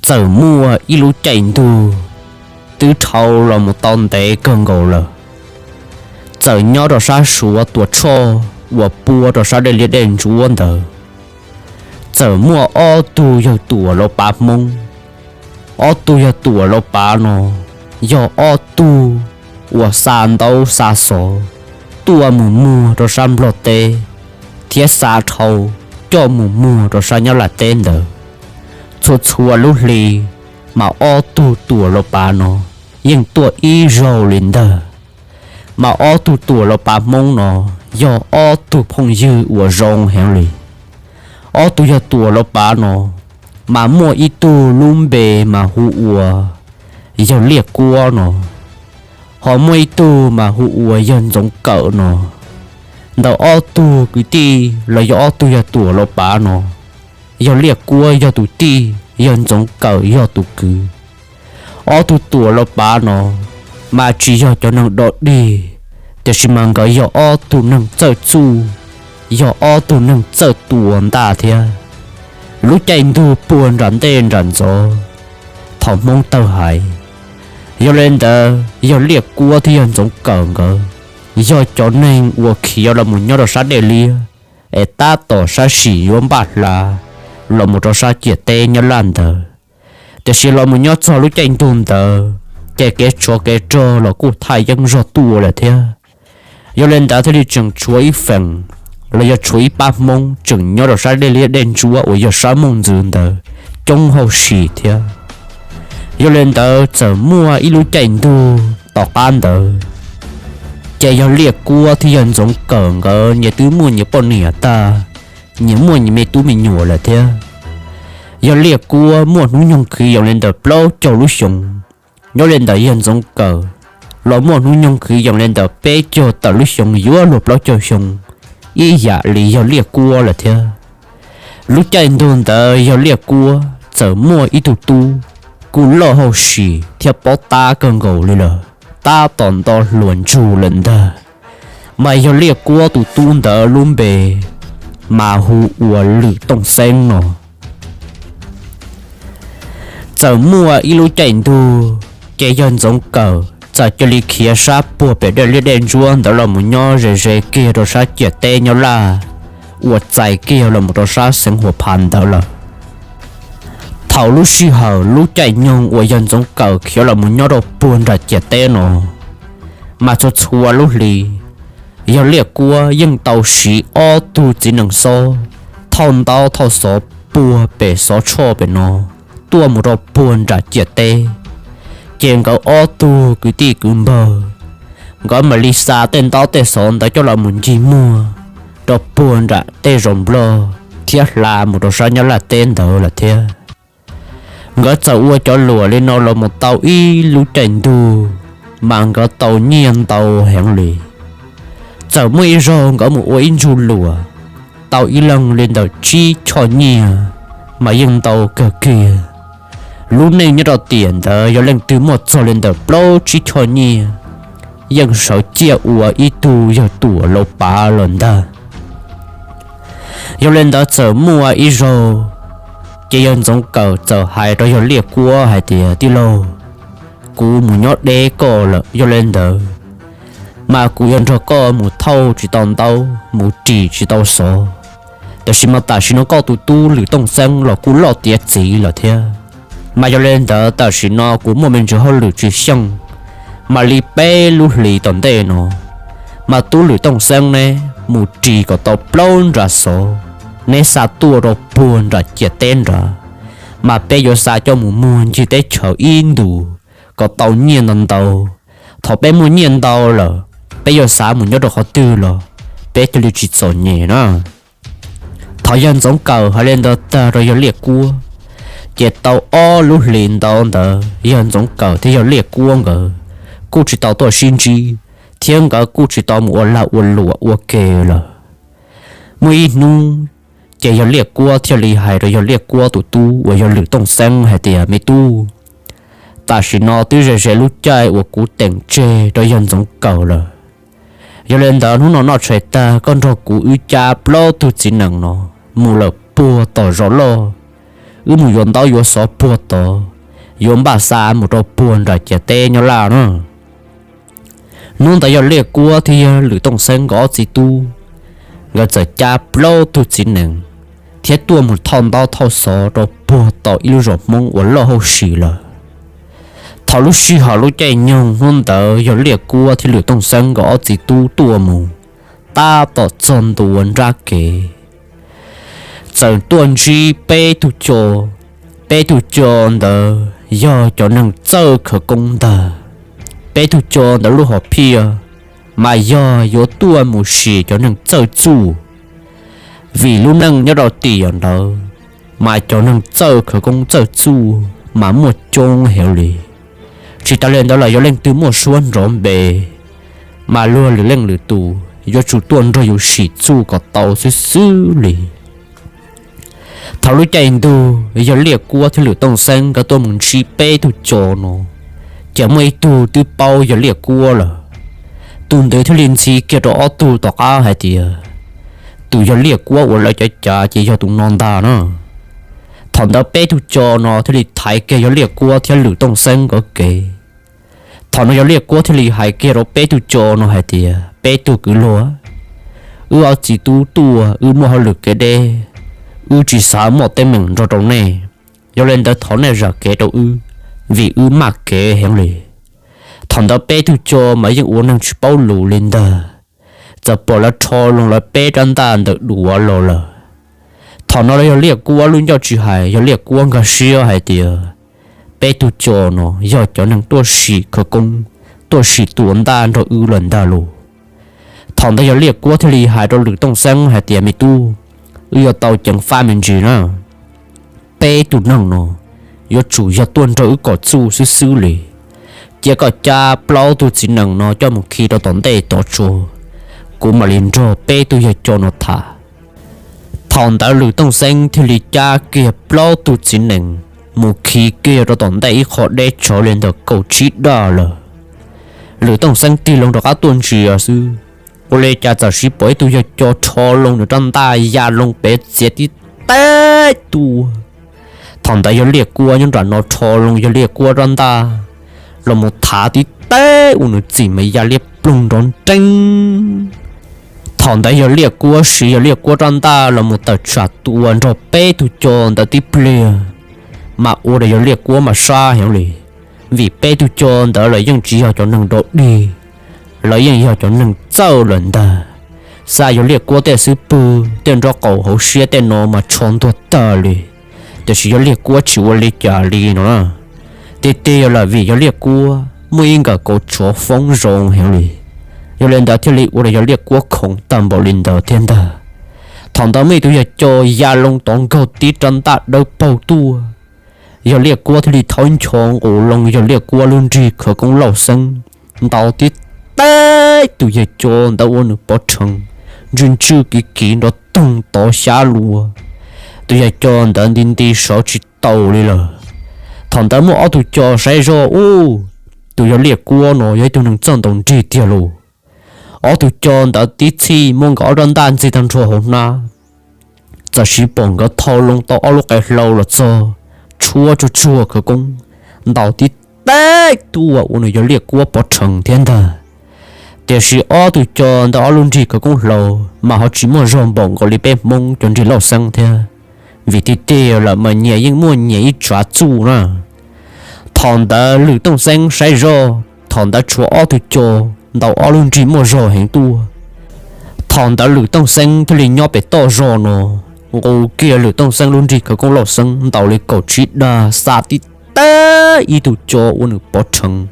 Txawm muaj ib lub caij ntuj twb dhau los mus tau ntev kawg nkaus lawm, txawm nyob rau sab Suav Tuam Tshoj uas pua rau sab dej liab dej ntsuab ntawd, txawm muaj ob tug yawg tuam lau pav Hmoob. Ob tug yawg tuam lau pav no yog ob tug uas xa ntaub xa xov tuaj mus muag rau sab Nplog teb, thiab xa dhau coj mus muag rau sab Nyab Laj teb ntawd. Txhua txhua lub hli mas ob tug tuam lau pav no yeej tuaj ib zaug li ntag. Mas ob tug tuam lau pav Hmoob no yog ob tug phooj ywg uas zoo heev li. Ob tug yawg tuam lau pav no mas muaj ib tug lub npe mas hu ua yawg Liaj Kuab no, ho muaj ib tug mas hu ua yawg Ntxoov Kawm no. Ntawm ob tug kwv tij los yog ob tug yawg tuam lau pav no, yawg Liaj Kuab yog tus tij, yawg Ntxoov Kawm yog tus kwv. Ob tug tuam lau pav no mas tsis yog cov neeg dog dig, tiam sis mas nkawd yog ob tug neeg txawj txuj, yog ob tug neeg txawj tua ntaj thiab. Lub caij ntuj puag nram ntej nram ntxov thaum Hmoob tawg haiv, yog li ntawd yawg Liaj Kuab thiab yawg Ntxoov Kawm nkawd yog cov neeg uas khiav los mus nyob rau sab dej liab es tab tom sab sim yuav npaj hla los mus rau sab ciam teb Nyab Laj ntawd. Tiam sis los mus nyob txog lub caij ntuj ntawd ces kev tsov kev rog los kuj thaj yeeb zog tuaj lawm thiab. Yog li ntawd thiaj li tseem tshuav ib feem los yog tshuav ib pab Hmoob tseem nyob rau sab dej liab dej ntsuab uas yog sab Mooj Ntxwv ntawd coob hauj sim thiab. Yog li ntawd txawm muaj ib lub caij ntuj tom qab ntawd, ces yawg Liaj Kuab thiab yawg Ntxoov Kawm nkawd nyias twb muaj nyias poj niam tag, nyias muaj nyias me tub me nyuam lawm thiab. Yawg Liaj Kuab muaj hnub nyoog kwv yees li ntawm plaub caug lub xyoo, nyob li ntawm yawg Ntxoov Kawm los muaj hnub nyoog kwv yees li ntawm peb caug tawm lub xyoo yuav luag plaub caug xyoo, ib yam li yawg Liaj Kuab lawm thiab. Lub caij ntuj ntawd yawg Liaj Kuab txawm muaj ib tug tub kuj loj hauj sim thiab paub tab kawg nkaus li lawm, tab tom nto hluas ntsug lawm ntag. Mas yawg Liaj Kuab tus tub ntawd lub npe mas hu ua Lwm Tooj Xeeb no. Txawm muaj ib lub caij ntuj ces yawg Ntxoov Kawm txawm cia li khiav sab puag pem dej liab dej ntsuab ntawd los mus nyob ze ze kiag rau sab ciam teb Nyab Laj uas txais kiag los mus rau sab xeev Huas Phas ntawd lawm. Thaum lub sij hawm lub caij nyoog uas yawg Ntxoov Kawm khiav los mus nyob rau puag nram ciam teb no, mas txhua txhua lub hli yawg Liaj Kuab yeej tau siv ob tug txiv nees xob thauj ntaub thauj xov puag pem Xov Tshoj pem no tuaj mus rau puag nram ciam teb. Ces nkawd ob tug kwv tij kwv npawg, nkawd mam li xa tej ntaub tej xov ntawd coj los mus ncig muag rau puag nram tej zos Nplog thiab hla mus rau sab Nyab Laj teb ntawd lawm thiab. Nkawd txawm ua cov luam li no los mus tau ib lub caij ntuj, mas nkawd tau nyiaj ntau heev li. Txawm muaj ib zaug nkawd mus ua ib ntsug luam, tau ib leeg li ntawm tsib choj nyiaj, mas yeej ntau kawg kiag. Lub neej nyob rau tiam ntawd yog leej twg muaj txog li ntawm plaub tsib choj nyiaj, yeej sawv ciaj ua ib tug yawg tuam lau pav los ntag. Yog li ntawd txawm muaj ib zaug, ces yawg Ntxoov Kawm txawm hais rau yawg Liaj Kuab hais tias, Tij laug, kuv mus nyob deb koj lawm, yog li ntawd mas kuv yuav nrog koj mus thauj tsis tau ntaub, mus ris tsis tau xov. Tiam sis mas tam sim no koj tus tub Lwm Tooj Xeeb los kuj loj tiav txiv lawm thiab, mas yog li ntawd tam sim no kuv muaj me ntsis hauj lwm tsis xyeej, mam li peb lub hlis tom ntej no mas tub Lwm Tooj Xeeb neb mus ris kom tau plaub nra xov, neb xa tuaj rau puag nram ciam teb nrad, mas peb yuav xa coj mus muag ncig teb chaws ib ntus kom tau nyiaj ntau ntau. Thaum peb muaj nyiaj ntau lawm, peb yuav xav mus nyob rau qhov twg los peb thiaj li tsis txom nyem na. Thaum yawg Ntxoov Kawm hais li ntawd tag rau yawg Liaj Kuab, ces tau ob lub hlis ntau ntawd yawg Ntxoov Kawm thiab yawg Liaj Kuab nkawd kuj tsis tau tuaj sib ntsib, thiab nkawd kuj tsis tau mus ua lag ua luam ua ke lawm. Muaj ib hnub, ces yawg Liaj Kuab thiaj li hais rau yawg Liaj Kuab tus tub uas yog Lwm Tooj Xeeb hais tias, Me tub, tam sim no twb ze ze lub caij uas kuv teem tseg rau yawg Ntxoov Kawm lawm. Yog li ntawd hnub no noj tshais tag koj nrog kuv wb cab plaub tug txiv nees no mus lawm puag tom zos loj, wb mus yuav ntaub yuav xov puag tod, yuav npaj xa mus rau puag nram ciam teb nyob Laj no. Hnub ntawd yog Liaj Kuab thiab yog Lwm Tooj Xeeb nkawd ob txiv tub, nkawd txawm cab plaub tug txiv nees thiab tuaj mus thauj ntaub thauj xov rau puag tom ib lub zos Hmoob uas loj hauj sim lawm. Thaum lub sij hawm lub caij nyoog hnub ntawd yog Liaj Kuab thiab Lwm Tooj Xeeb nkawd ob txiv tub tuaj mus tab tom txog ntua nrab kev, txawm tuaj ntsib peb tug co. Peb tug co ntawd yog cov neeg txawj khawv koob ntag. Peb tug co ntawd lub hom phiaj mas yog yuav tuaj mus sim cov neeg txawj txuj, vim lub neej nyob rau tim yam ntawd mas cov neeg txawj khawv koob txawj txuj mas muaj coob heev li. Tsis tas li ntawd los yog leej twg muaj suab nrov npe mas luag lwm leej lwm tus yuav tsum tuaj nrog yus sim txuj kom tau xwb xwb li. Thaum lub caij ntug yog Liaj Kuab thiab Lwm Tooj Xeeb nkawd tuaj mus ntsib peb tug co no, ces muaj ib tug twb paub yog Liaj Kuab lawm. Tus ntawd thiaj li ntxhi kiag rau ob tug tom qab hais tias, tus yog Liaj Kuab uas lawv cav cav ces yog tus no ntag no. Thaum ntawd peb tug co no thiaj li thaiv kiag yog Liaj Kuab thiab Lwm Tooj Xeeb nkawd kev. Thaum no yog Liaj Kuab thiaj li hais kiag rau peb tug co no hais tias, peb tug kwv luag, wb ob txiv tub tuaj wb muaj hauj lwm kev deb, wb tsis xav muaj teeb meem nrog rau nej. Yog li ntawd thov nej zam kev rau wb, vim wb maj kev heev li. Thaum ntawd peb tug co mas yeej ua neeg tsis paub lus li ntag, txawm pom lawv rho loo lawv peb rab ntaj ntawm duav los lawm. Thaum no los yog Liaj Kuab lub ncauj tsis hais, yog Liaj Kuab nkag siab hais tias, peb tug co no yog cov neeg tuaj sim khawv koob, tuaj sim tua ntaj nrog wb lawm ntag lauj. Thaum ntawd yog Liaj Kuab thiaj li hais rau Lwm Tooj Xeeb hais tias, me tub, wb yuav tau ceev faj me ntsis na. Peb tug neeg no yuav tsum yog tuaj nrog wb kom txuj xwb xwb li. Cia koj cab plaub tug txiv nees no coj mus khi rau tom ntej tod tso, kuv mam li nrog peb tug yawg co no tham. Thaum ntawd Lwm Tooj Xeeb thiaj li cab kiag plaub tug txiv nees mus khi kiag rau tom ntej ib qho deb tsawv li ntawm kaum tsib daj lawm. Lwm Tooj Xeeb tig loo rov qab tuaj ntsia xwb, ua li cas txawm siv pom ib tug yawg co rho loo nws rab ntaj ya loo pem txiav tib teb tuaj. Thaum ntawd yog Liaj Kuab nyob nram no rho loo yog Liaj Kuab rab ntaj los mus thav tib teb ua nws txim mas ya liab ploog nrov nreeb. Thaum ntawd yog Liaj Kuab siv yog Liaj Kuab rab ntaj los mus tawm tsam tua nrog peb tug co ntawd tib pliag, mas ua rau yog Liaj Kuab mas sab heev li, vim peb tug co ntawd lawv yeej tsis yog cov neeg dog dig, lawv yeej yog cov neeg txawj lawm ntag. Xa yog Liaj Kuab tej xub pwg tej nraub qaum hauv siab tej no mas tsho ntuag tag li, tiam sis yog Liaj Kuab tsis ua li cas li no na. Tiag tiag yog lawm vim yog Liaj Kuab muaj ib nkawm kauv tsov foob zoo heev li, yog li ntawd thiaj li ua rau yog Liaj Kuab khoov tag npaum li ntawd thiab ntag. Thaum ntawd muaj ib tug yawg co ya loo tod nkaug tib rab ntaj dawb paug tuaj, yog Liaj Kuab thiaj li thaub ncho nqus loo yog Liaj Kuab lub nrig khawv koob lauj xeeb ntaus tib teb tus yawg co ntawd ua nws pov rhees, ntswj ntswj kiv kiv nrov toog tod xyab lua. Tus yawg co ntawd nti nti sawv tsis tau li lawm. Thaum ntawd muaj ob tug co saib zoj ub, tus yawg Liaj Kuab no yog ib tug neeg txawj ntaus nrig tiag lauj. Ob tug co ntawd tib txhij muab nkawd ob rab ntaj ntxig tag nrho hauv hnab, txawm siv pom nkawd thau loo tau ob lub qe hlau los txog, tshuab tsuag tsuag khawv koob, ntaus tib teb tuaj ua nws yog Liaj Kuab pov rhees thiab ntag. Tiam sis ob tug co ntawd ob lub nrig khawv koob hlau mas ho tsis muaj zog npaum nkaus li peb Hmoob cov nrig lauj xeeb thiab, vim tiag tiag lawm mas nyias yeej muaj nyias ib tsav txuj na. Thaum ntawd Lwm Tooj Xeeb saib zoj, thaum ntawd tshuav ob tug co ntaus ob lub nrig muaj zog heev tuaj. Thaum ntawd Lwm Tooj Xeeb thiaj li nyob pem toj zog no, nqus kiag Lwm Tooj Xeeb lub nrig khawv koob lauj xeeb ntaus li kaum tsib dag xa tib teb ib tug co ua nws pov rhees,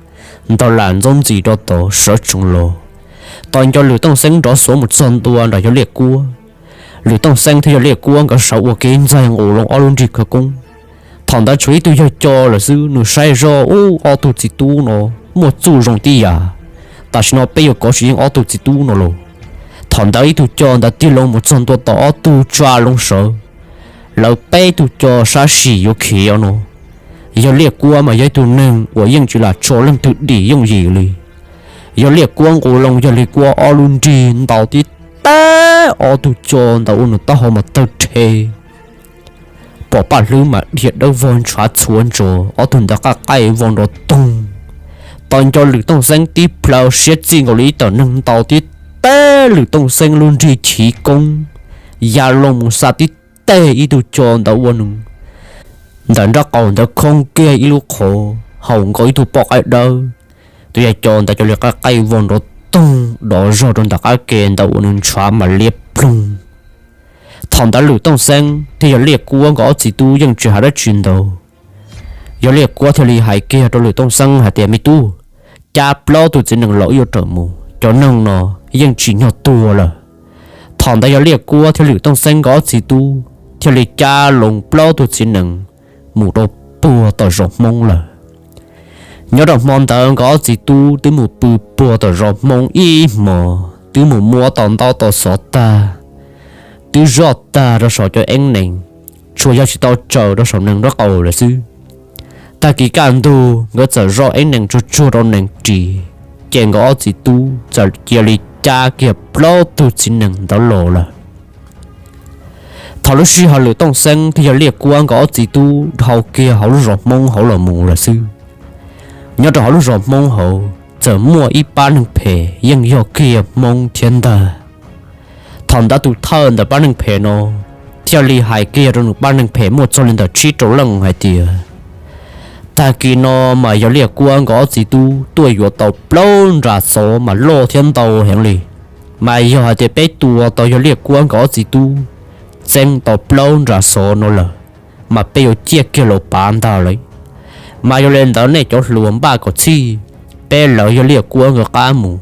ntog lam ntxob ntxis rau tod sawv tsees los. Tos nco Lwm Tooj Xeeb nrov xuav mus txog ntua nram yog Liaj Kuab, Lwm Tooj Xeeb thiab yog Liaj Kuab nkawd sawv ua kev ntxaig nqus loo ob lub nrig khawv koob. Thaum ntawd tshuav ib tug yawg co lawm xwb, nws saib zoj ub, ob tug txiv tub no muaj txuj zoo tib yam, tam sim no peb yuav kov tsis yeej ob tug txiv tub no lauj. Thaum ntawd ib tug co ntawd tig loo mus txog ntua tom ob tug tsa loo sawv, lawv peb tug co sab sim yuav khiav no. Yog Liaj Kuab mas yog ib tug neeg uas yeej tsis lam tso leej twg dim yooj yim li. Yog Liaj Kuab nqus loo yog Liaj Kuab ob lub nrig ntaus tib teb ob tug co ntawd ua nws taub hau mas tawg rhe, pom Paj Hlwb mas dhia dawb vog ntshav txhuav ntsos, ob tug ntawd qab qaij vau nrov toog. Tos nco Lwm Tooj Xeeb tib plhaw siab txij nkaus li ib tawm neeg ntaus tib teg Lwm Tooj Xeeb lub nrig chiv koob ya loo mus xa tib teg ib tug co ntawd ua nws ntawm nraub qaum ntawd khoob kiag ib lub qhov, haum nkaus ib tug poj qaib dawb. Tus yawg co ntawd co li qab qaij vau nrov toog dov zog rau ntawm qab ke ntawd ua nws ntshav mas liab ploog. Thaum ntawd Lwm Tooj Xeeb thiab yawg Liaj Kuab nkawd ob txiv tub yeej tsis hais dab tsi ntau. Yawg Liaj Kuab thiaj li hais kiag rau Lwm Tooj Xeeb hais tias, Me tub, cab plaub tug txiv nees los wb yuav rawm mus, cov neeg no yeej tsim nyog tuag lawm. Thaum ntawd yawg Liaj Kuab thiab Lwm Tooj Xeeb nkawd ob txiv tub thiaj li cab loo plaub tug txiv nees mus rau puag tom zos Hmoob lawm. Nyob rau hmo ntawd nkawd ob txiv tub twb mus pw puag tom zos Hmoob ib hmos, twb mus muab tau ntaub tau xov tag, twb zoj tag rau saum cov eeb nees, tsuas yog tsis tau tsaws rau saum nees nraub qaum lawm xwb. Tag kis kaj ntug nkawd txawm zoj eeb nees tsuag tsuag rau nees ris, ces nkawd ob txiv tub txawm cia li cab kiag plaub tug txiv nees ntawd los lawm. Thaum lub sij hawm Lwm Tooj Xeeb thiab yawg Liaj Kuab nkawd ob txiv tub dhau kiag hauv lub zos Hmoob hauv los mus lawm xwb, nyob rau hauv lub zos Hmoob hauv txawm muaj ib pab neeg phem yeej yog kiag Hmoob thiab ntag. Thaum ntawd tus thawj ntawm pab neeg phem no thiaj li hais kiag rau nws pab neeg phem muaj txog li ntawm tsib rau leej hais tias, Tag kis no mas yawg Liaj Kuab nkawd ob txiv tub tuaj yuav tau plaub nra xov mas loj thiab ntau heev li, mas yog hais tias peb tua tau yawg Liaj Kuab nkawd ob txiv tub txeeb tau plaub nra xov no lawm, mas peb yuav ciaj kiag los pav ntag lawm. Mas yog li ntawd nej cov hluas npaj kom txhij, peb lawv yawg Liaj Kuab nkawd qab mus,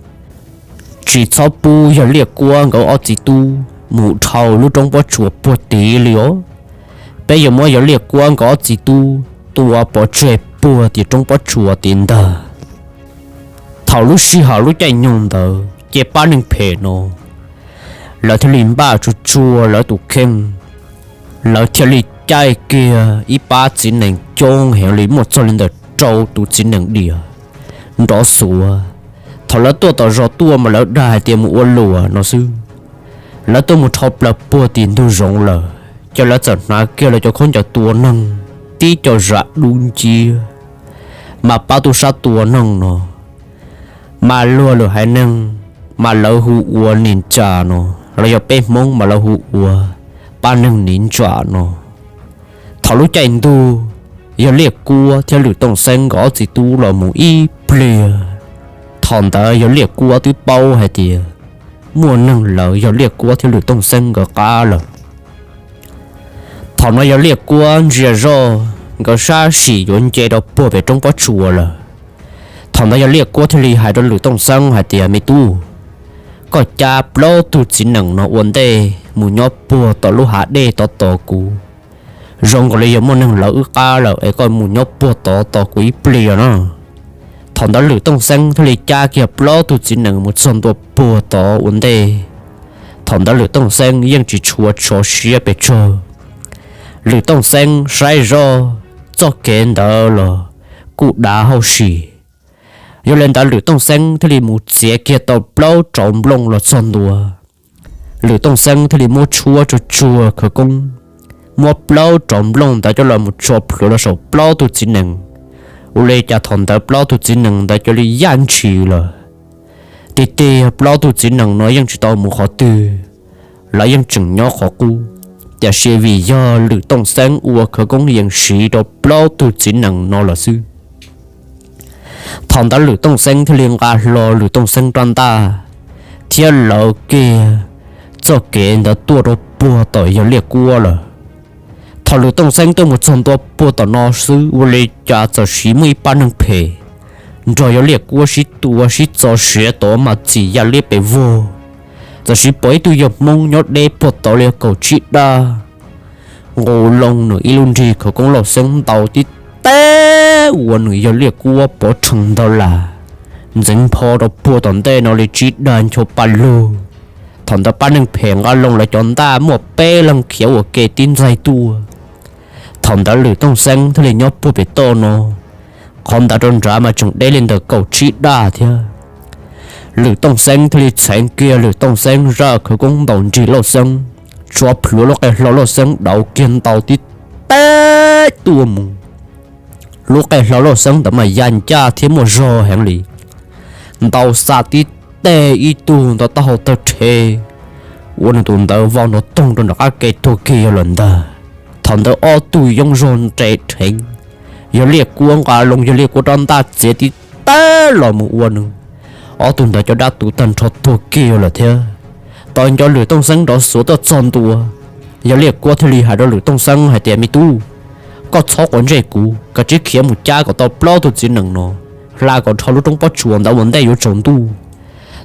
tsis txhob pub yawg Liaj Kuab nkawd ob txiv tub mus dhau lub roob pob tsuas puag tid li os. Peb yuav muab yawg Liaj Kuab nkawd ob txiv tub tua pov tseg puag tim roob pob tsuas tid ntag. Thaum lub sij hawm lub caij nyoog ntawd ces pab neeg phem no lawv thiaj li npaj tsuag tsuag lawv tus kheej, lawv thiaj li caij kiag ib pab txiv nees coob heev li muaj txog li ntawm rau tus txiv nees diam nrov xuav. Thaum lawv tuaj tom zos tuaj mas lawv dag hais tias mus ua luam no xwb. Lawv tuaj mus dhau plaws puag tim ntug zoov lawm ces lawv txawm hnav kiag lawv cov khaub ncaws tua neeg, tib co zam dub nciab, mas pab tub sab tua neeg no mas luag lwm haiv neeg mas lawv hu ua niam ntsa no, los yog peb Hmoob mas lawv hu ua pab neeg niam ntsa no. Thaum lub caij ntuj yawg Liaj Kuab thiab Lwm Tooj Xeeb nkawd ob txiv tub los mus ib pliag, thaum ntawd yawg Liaj Kuab twb paub hais tias muaj neeg lawv yawg Liaj Kuab thiab Lwm Tooj Xeeb nkawd qab lawm. Thaum no yawg Liaj Kuab ntsia zoj, nkawd sab sim yuav nce rau puag pem roob pob tsuas lawm. Thaum ntawd yawg Liaj Kuab thiaj li hais rau Lwm Tooj Xeeb hais tias, Me tub, koj cab plaub tug txiv nees no ua ntej mus nyob puag tom lub hav dej tod tos kuv. Zoo nkaus li yuav muaj neeg lawv wb qab lawm es koj mus nyob puag tod tos kuv ib pliag no. Thaum ntawd Lwm Tooj Xeeb thiaj li cab kiag plaub tug txiv nees mus txog ntua puag tod ua ntej. Thaum ntawd Lwm Tooj Xeeb yeej tsis tshua tso siab pes tsawg. Lwm Tooj Xeeb saib zoj txoj kev ntawd los kuj dav hauj sim. Yog li ntawd Lwm Tooj Xeeb thiaj li mus txiav kiag tau plaub rauv nplooj los txog ntua. Lwm Tooj Xeeb thiaj li muab tshuab tsuag tsuag khawv koob, muab plaub rauv nplooj ntawd coj los mus tso plhuav los saum plaub tug txiv nees. Ua li cas thaum ntawd plaub tug txiv nees ntawd cia li yaj ntshis lawm. Tiag tiag plaub tug txiv nees no yeej tsis tau mus qhov twg, lawv yeej tseem nyob qhov qub, tiam sis vim yog Lwm Tooj Xeeb ua khawv koob yees siv rau plaub tug txiv nees no lawm xwb. Thaum ntawd Lwm Tooj Xeeb thiaj li nqa hlo Lwm Tooj Xeeb rab ntaj thiab lawv kiag txoj kev ntawd tuaj rau puag tom yawg Liaj Kuab lawm. Thaum Lwm Tooj Xeeb tuaj mus txog ntua puag tom no xwb ua li cas txawm sis muaj ib pab neeg phem nrog yawg Liaj Kuab sib tua sib txo siav tod mas txim ya liab pes vog. Txawm sis pom ib tug yawg Hmoob nyob deb puag tod li kaum tsib daj, nqus loo nws ib lub nrig khawv koob lauj xeeb ntaus tib teg ua nws yawg Liaj Kuab pov rhees ntag las, ntxeev npho rau puag tom ntej no li tsib daj ncho pa lug. Thaum ntawd pab neeg phem nqa loo lawv cov ntaj muaj peb leeg khiav ua ke tib ntxaig tuaj. Thaum ntawd Lwm Tooj Xeeb thiaj li nyob puag pem toj no, qhov ntawd rau nrad mas tseem deb li ntawm kaum tsib daj thiab. Lwm Tooj Xeeb thiaj li txheev kiag Lwm Tooj Xeeb zaj khawv koob ntaus nrig lauj xeeb, tso plhuav lub qe hlau lauj xeeb dauv kiag ntaus tib teb tuaj mus. Lub qe hlau Lauj Xeeb ntawd mas ya ncaj thiab muaj zog heev li, ntaus xa tib teg ib tug ntawd taub hau tawg rhe, ua nws tus ntawd vau nrov toog rau nram qab ke tuag kiag yawg lawm ntag. Thaum ntawd ob tug yoob zog nres rheev, yawg Liaj Kuab nqa loo yawg Liaj Kuab rab ntaj txiav tib teg los mus ua nws ob tug ntawd cov dab tuag tag nrho tuag kiag yawg lawm thiab. Tos nco Lwm Tooj Xeeb nrov xuav tuaj txog ntua, yawg Liaj Kuab thiaj li hais rau Lwm Tooj Xeeb hais tias, me tub, koj txhob quav ntsej kuv, kav tsij khiav mus cab kom tau plaub tug txiv nees no, hla kom dhau lub roob pob tsuas ntawd ua ntej yuav tsaus ntuj.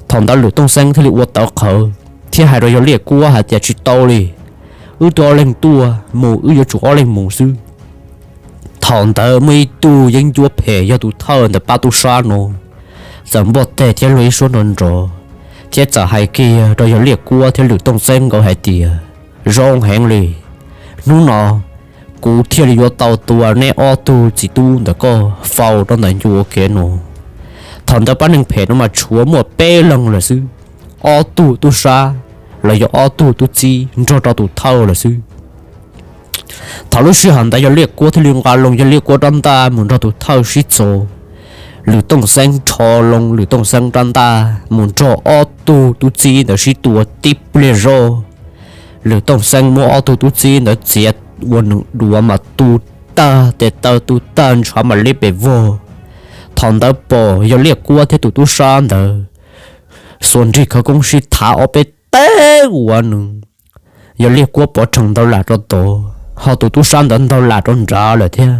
Thaum ntawd Lwm Tooj Xeeb thiaj li ua tawv qhawv thiab hais rau yawg Liaj Kuab hais tias, tsis tau li, wb twb ob leeg tuaj mus wb yuav tsum ob leeg mus xwb. Thaum ntawd muaj ib tug yeeb ncuab phem yog tus thawj ntawm pab tub sab no txawm npuaj teg thiab luag ib suab nrov nrov, thiab txawm hais kiag rau yawg Liaj Kuab thiab Lwm Tooj Xeeb nkawd hais tias, zoo heev li, hnub no kuv thiaj li yuav tau tua neb ob tug txiv tub ntawm koj faus rau ntawm ncua kev no. Thaum ntawd pab neeg phem no mas tshuav muaj peb leeg lawm xwb, ob tug tub sab los yog ob tug tub txib nrog rau tus thawj lawm xwb. Thaum lub sij hawm ntawd yawg Liaj Kuab thiaj li nqa loo yawg Liaj Kuab rab ntaj mus nrog tus thawj sib txog. Lwm Tooj Xeeb rho loo Lwm Tooj Xeeb rab ntaj mus nrog ob tug tub txib ntawd sib tua tib pliag zoj. Lwm Tooj Xeeb muab ob tug tub txib ntawd txiav ua nws duav mas tu tag tes taw tu tag ntshav mas liab pes vog. Thaum ntawd pom yawg Liaj Kuab thiab tus tub sab ntawd xuas nrig khawv koob sib thav ob peb teg ua nws, yawg Liaj Kuab pov rhees ntaus lam rau tod, ho tus tub sab ntawd ntaus lam rau nrad lawm thiab.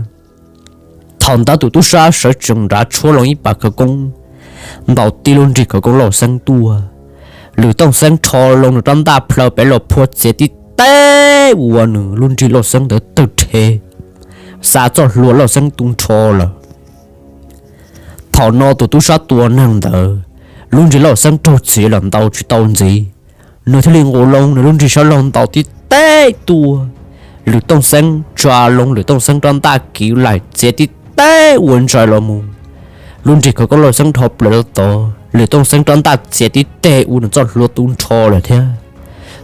Thaum ntawd tus tub sab sawv tsees nrad tshuab loo ib pas khawv koob, ntaus tib lub nrig khawv koob Lauj Xeeb tuaj. Lwm Tooj Xeeb rho loo nws rab ntaj plhaw pem los phua txiav tib teg ua nws lub nrig Lauj Xeeb ntawd tawg rhe, xa txoj hlua Lauj Xeeb tu nrho lawm. Thaum no tus tub sab tua neeg ntawd, lub nrig Lauj Xeeb raug txim los ntaus tsis tau ntxiv, nws thiaj li nqus loo nws lub nrig sab laug ntaus tib teg tuaj. Lwm Tooj Xeeb tsa loo Lwm Tooj Xeeb rab ntaj kiv laim txiav tib teg ua ntsais los mus, lub nrig khawv koob Lauj Xeeb dhau plaws rau tod, Lwm Tooj Xeeb rab ntaj txiav tib teg ua nws txoj hlua tu nrho lawm thiab.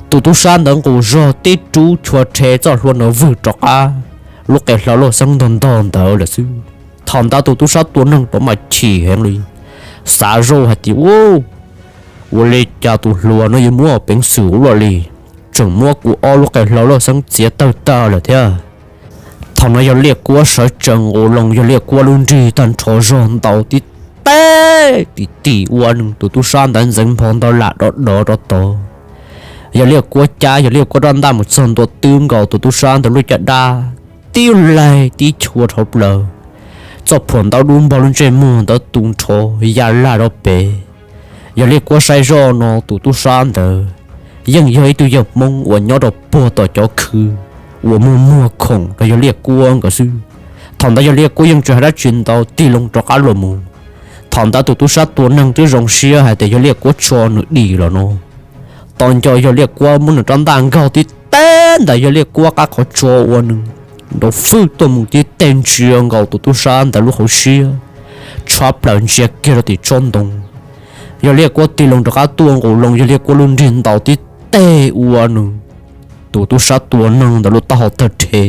Tus tub sab ntawd nqus zog tib rub chua rhe txoj hlua ntawd vwg rov qab lub qe hlau Lauj Xeeb ntog ntog ntawd lawm xwb. Thaum ntawd tus tub sab tua neeg rov mas chim heev li, xav zoj hais tias, u, ua li cas tus hluas no yuav muab peev xwm ua luaj li, tseem muab kuv ob lub qe hlau Lauj Xeeb txiav tawg tag lawm thiab. Thaum no yawg Liaj Kuab sawv tsees nqus loo yawg Liaj Kuab lub nrig tag nrho zog ntaus tib teg tim tim ua nws tus tub sab ntawd ntxeev npho ntau lam dov dov rau tod. Yawg Liaj Kuab cab yawg Liaj Kuab rab ntaj mus txog ntua twb nkaus tus tub sab ntawd lub caj dab, tib laig tib chua dhau plaws, txoj phuam ntaub dub npog lub ntsej muag ntawd tu nrho ya lag rau pem. Yawg Liaj Kuab saib zoj no tus tub sab ntawd yeej yog ib tug yawg Hmoob uas nyob rau puag tom cov khw uas muag muag khoom rau yawg Liaj Kuab nkawd xwb. Thaum ntawd yawg Liaj Kuab yeej tsis hais dab tsi ntau tig loo rov qab los mus. Thaum ntawd tus tub sab tua neeg twb zoo siab hais tias yawg Liaj Kuab tso nws dim los no. Tos nco yawg Liaj Kuab muab nws rab ntaj nkaug tib teg ntawm yawg Liaj Kuab qab qhov tso ua nws nrov fwj tuaj mus tib teg ntsia nkaus tus tub sab ntawd lub hauv siab, tshab plaws ntsia kiag rau tim tsob ntoo. Yawg Liaj Kuab tig loo rov qab tuaj nqus loo yawg Liaj Kuab lub nrig ntaus tib teg ua nws tus tub sab tua neeg ntawd lub taub hau tawg rhe.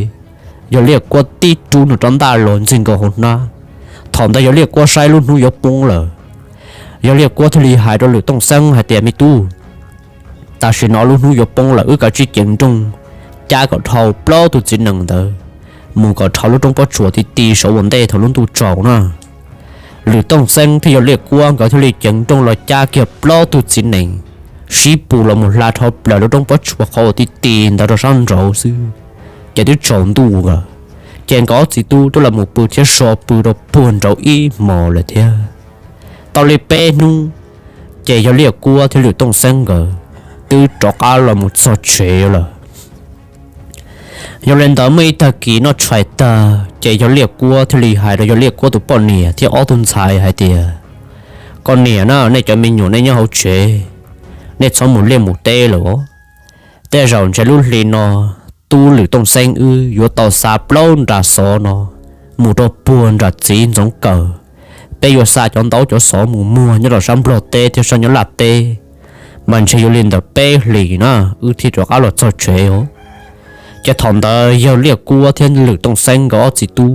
Yawg Liaj Kuab tib rub nws rab ntaj los ntxig nkaus hauv hnab. Thaum ntawd yawg Liaj Kuab saib lub hnub yuav poob lawm, yawg Liaj Kuab thiaj li hais rau Lwm Tooj Xeeb hais tias, me tub, tam sim no lub hnub yuav poob lawm, wb kav tsij ceev nrooj cab kom dhau plaub tug txiv nees ntawd mus kom dhau lub roob pob tsuas ti ti saum ua ntej thaum lub ntuj tsaus na. Lwm Tooj Xeeb thiab yawg Liaj Kuab nkawd thiaj li ceev nrooj los cab kiag plaub tug txiv nees sib pus los mus hla dhau plaws lub roob pob tsuas qhov uas ti ti ntawd rau sab nraud xwb. Ces twb tsaus ntuj lawm, ces nkawd ob txiv tub twb los mus pw thiab so pw rau puag nraud ib hmos lawm thiab. Tau li peb hnub, ces yawg Liaj Kuab thiab Lwm Tooj Xeeb nkawd twb rov qab los mus txog tsev lawm. Yog li ntawd muaj ib tag kis noj tshais tag ces yawg Liaj Kuab thiaj li hais rau yawg Liaj Kuab tus poj niam thiab ob tug ntxhais hais tias, koj niam na, nej cov me nyuam nej nyob hauv tsev, nej txhob mus liaj mus teb lawm os. Tej zaum ntshe lub hli no tub Lwm Tooj Xeeb wb yuav tau xa plaub nra xov no mus rau puag nram txiv Ntxoov Kawm. Peb yuav xa cov ntaub cov xov mus muag nyob rau sab Nplog teb thiab sab Nyab Laj teb, mas ntshe yuav li ntawm peb hlis na wb thiaj rov qab los txog tsev os. Ces thaum ntawd yawg Liaj Kuab thiab Lwm Tooj Xeeb nkawd ob txiv tub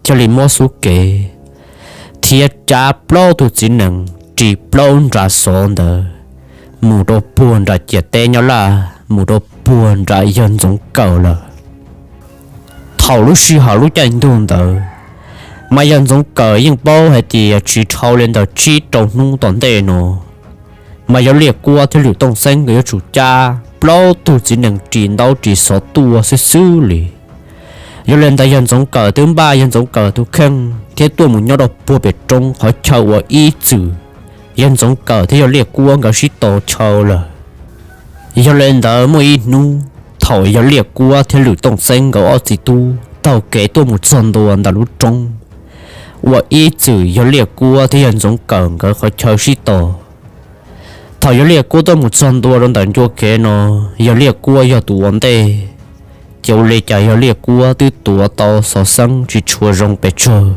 thiaj li muab xub kev thiab cab plaub tug txiv nees ris plaub nra xov ntawd mus rau puag nram ciam teb Nyab Laj, mus rau puag nram yawg Ntxoov Kawm lawm. Thaum lub sij hawm lub caij ntuj ntawd, mas yawg Ntxoov Kawm yeej paub hais tias tsis dhau li ntawm tsib rau hnub tom ntej no, mas yawg Liaj Kuab thiab Lwm Tooj Xeeb nkawd yuav tsum cab plaub tug txiv nees ris ntaub ris xov tuaj xwb xwb li. Yog li ntawd yawg Ntxoov Kawm twb npaj yawg Ntxoov Kawm tus kheej thiab tuaj mus nyob rau puag pem roob qhov chaw uas ib txwm yawg Ntxoov Kawm thiab yawg Liaj Kuab nkawd sib tos chaw lawm. Yog li ntawd muaj ib hnub, thaum yawg Liaj Kuab thiab Lwm Tooj Xeeb nkawd ob txiv tub taug kev tuaj mus txog ntua ntawm lub roob uas ib txwm yawg Liaj Kuab thiab yawg Ntxoov Kawm nkawd qhov chaw sib tos, thaum yawg Liaj Kuab tuaj mus txog ntua rau ntawm ncua kev no, yawg Liaj Kuab yog tus ua ntej, ces ua li cas yawg Liaj Kuab twb tuav tau xov xeeb tsis tshua zoo pes tsawg.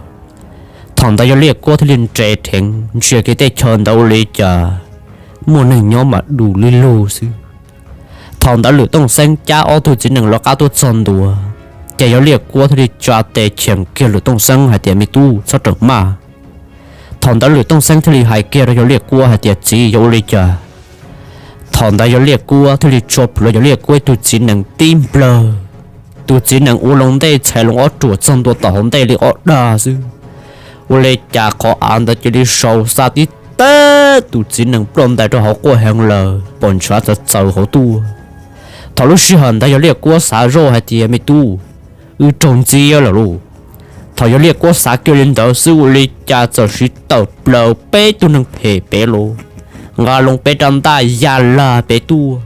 Thaum ntawd yawg Liaj Kuab thiaj li nres dheev ntsia kiag tej chaw ntawd ua li cas muaj neeg nyob mas du li lug xwb. Thaum ntawd Lwm Tooj Xeeb cab ob tug txiv nees lawv qab tuaj txog ntua, ces yawg Liaj Kuab thiaj li tsa tes cheem kiag Lwm Tooj Xeeb hais tias, Me tub, txhob rawm maj. Thaum ntawd Lwm Tooj Xeeb thiaj li hais kiag rau yawg Liaj Kuab hais tias, Txiv, yog ua li cas? Thaum ntawd yawg Liaj Kuab thiaj li tso plhuav yawg Liaj Kuab ib tug txiv nees tib nplawg. Tus txiv nees ua loo ntej txhais loo ob ruam txog ntua tom hauv ntej li ob dag xwb. Ua li cas qhov av ntawd cia li sau xa tib teb tus txiv nees ploj ntais rau hauv quaj heev lawm, pom ntshav txawv txawv hauv tuaj. Thaum lub sij hawm ntawd yawg Liaj Kuab xav zoj hais tias, Me tub, wb raug ntxiab lawm lauj. Thaum yawg Liaj Kuab xav kiag li ntawd xwb ua li cas txawm siv tawm plaws peb tug neeg phem pem los nqa loo peb rab ntaj ya lag pem tuaj.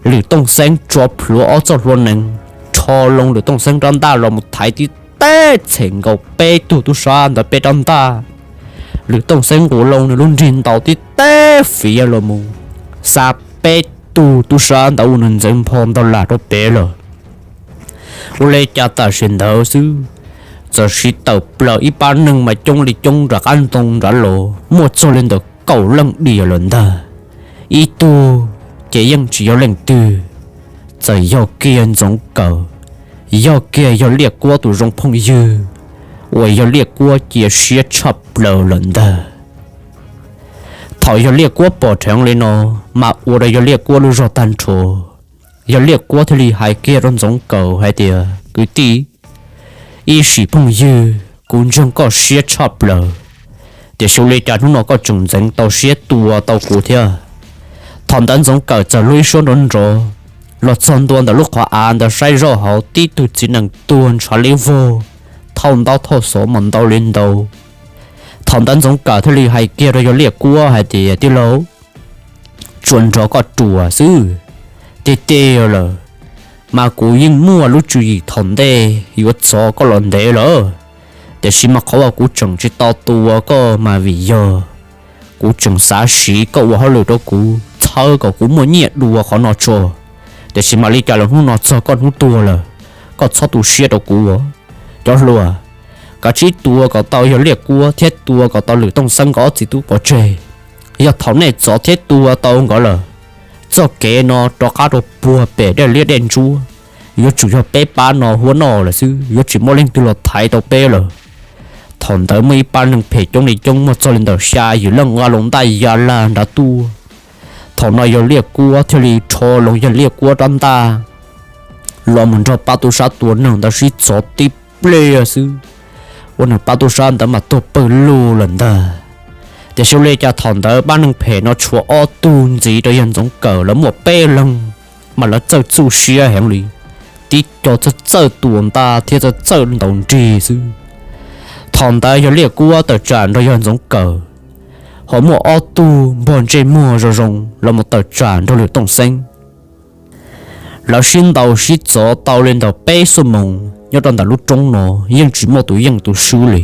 Lwm Tooj Xeeb tso plhuav ob txoj hlua nees rho loo Lwm Tooj Xeeb rab ntaj los mus thaiv tib teb txhem nkaus peb tug tub sab ntawd peb rab ntaj. Lwm Tooj Xeeb nqus loo nws lub nrig ntaus tib teb fiav los mus xa peb tug tub sab ntawd ua nws ntxeev npho ntau lam rau pem lawm. Ua li cas tam sim ntawd xwb, txawm siv tawm plaws ib pab neeg mas coob li coob nram qab ntoo nrad los muaj txog li ntawm kaum leej diam lawm ntag. Ib tug ces yeej tsis yog leej twg, txawm yog kiag Ntxoov Kawm, yog kiag yawg Liaj Kuab tus zoo phooj ywg uas yawg Liaj Kuab cia siab tshaj plaws lawm ntag. Thaum yawg Liaj Kuab pom dheev li no, mas ua rau yawg Liaj Kuab lub zog tag nrho. Yawg Liaj Kuab thiaj li hais kiag rau Ntxoov Kawm hais tias, Kwv tij, ib sim phooj ywg, kuv ntseeg koj siab tshaj plaws, tiam sis ua li cas hnub no koj tseem ntxeev tau siab tua tau kuv thiab? Thaum ntawd Ntxoov Kawm txawm luag ib suab nrov nrov los txog ntua ntawm lub qhov av ntawd saib zoj hauv tib tug txiv nees tuag ntshav liab vog, thauj ntaub thauj xov mas ntau li ntau. Thaum ntawd Ntxoov Kawm thiaj li hais kiag rau yawg Liaj Kuab hais tias, Tij laug, tsuas nrog koj ruam xwb, tiag tiag lawm, mas kuv yeej muaj lub tswv yim thaum ntej yuav txov koj los ntev lawm, tiam sis mas qhov uas kuv tseem tsis tau tua koj mas vim yog kuv tseem xav siv koj ua hauj lwm rau kuv, txhawb kom kuv muaj nyiaj dua qhov no tso, tiam sis mam li cas los hnub no txog koj hnub tuag lawm, koj txhob tu siab rau kuv. Cov hluas, kav tsij tua kom tau yawg Liaj Kuab thiab tua kom tau Lwm Tooj Xeeb nkawd ob txiv tub pov tseg. Yog thaum nej txov thiab tua tau nkawd lawm, txoj kev no rov qab rau puag pem dej liab dej ntsuab, yuav tsum yog peb pab no huab noj lawm xwb, yuav tsis muaj leej twg los thaiv tau peb lawm. Thaum ntawd muaj ib pab neeg phem coob li coob muaj txog li ntawm xya yim leej nqa loo ntaj ya lag nrad tuaj. Thaum no yawg Liaj Kuab thiaj li rho loo yawg Liaj Kuab rab ntaj los mus nrog pab tub sab tua neeg ntawd sib txov tib pliag xwb, ua nws pab tub sab ntawd mas tuag pawg lug lawm ntag. Tiam sis ua li cas thaum ntawd pab neeg phem no tshuav ob tug ntxiv rau yawg Ntxoov Kawm, lawv muaj peb leeg, mas lawv txawj txuj siab heev li, tib co txawj txawj tua ntaj thiab txawj txawj ntaus nrig xwb. Thaum ntawd yawg Liaj Kuab tawm tsam nrog yawg Ntxoov Kawm, ho muaj ob tug npog ntsej muag zoo zoo los mus tawm tsam nrog Lwm Tooj Xeeb. Lawv sib ntaus sib txov tau li ntawm peb xuab moos nyob rau ntawm lub roob no, yeej tsis muaj tus yeej tus swb li.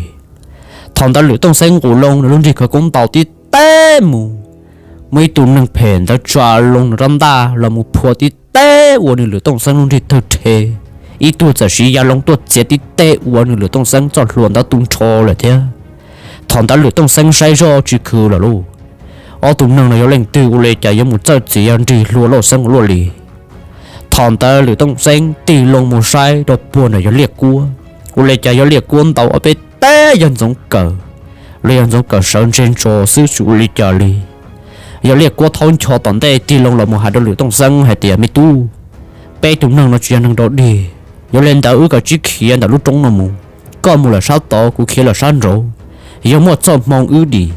Thaum ntawd Lwm Tooj Xeeb nqus loo nws lub nrig khawv koob ntaus tib teb mus, muaj ib tug neeg phem ntawd tsa loo nws rab ntaj los mus phua tib teb ua nws Lwm Tooj Xeeb lub nrig tawg rhe. Ib tug txawm siv ya loo tuaj txiav tib teb ua nws Lwm Tooj Xeeb txoj hlua ntawd tu nrho lawm thiab. Thaum ntawd Lwm Tooj Xeeb saib zoj tsis khwv lawm lauj, ob tug neeg no yog leej twg ua li cas yuav mus txawj txiav nrig hlua Lauj Xeeb ua luaj li. Thaum ntawd Lwm Tooj Xeeb tig loo mus saib rau puag nram Yawg Liaj Kuab, ua li cas Yawg Liaj Kuab ntaus ob peb teg Yawg Ntxoov Kawm los Yawg Ntxoov Kawm sawv ntse ntso xwb tsis ua li cas li. Yawg Liaj Kuab thaub ncho tom ntej tig loo los mus hais rau Lwm Tooj Xeeb hais tias, Me tub, peb tus neeg no tsis yog neeg dog dig, yog li ntawd wb kav tsij khiav ntawm lub roob no mus. Koj mus lawm sab tod, kuv khiav lawm sab nraud. Yog muaj txoj hmoo wb dim,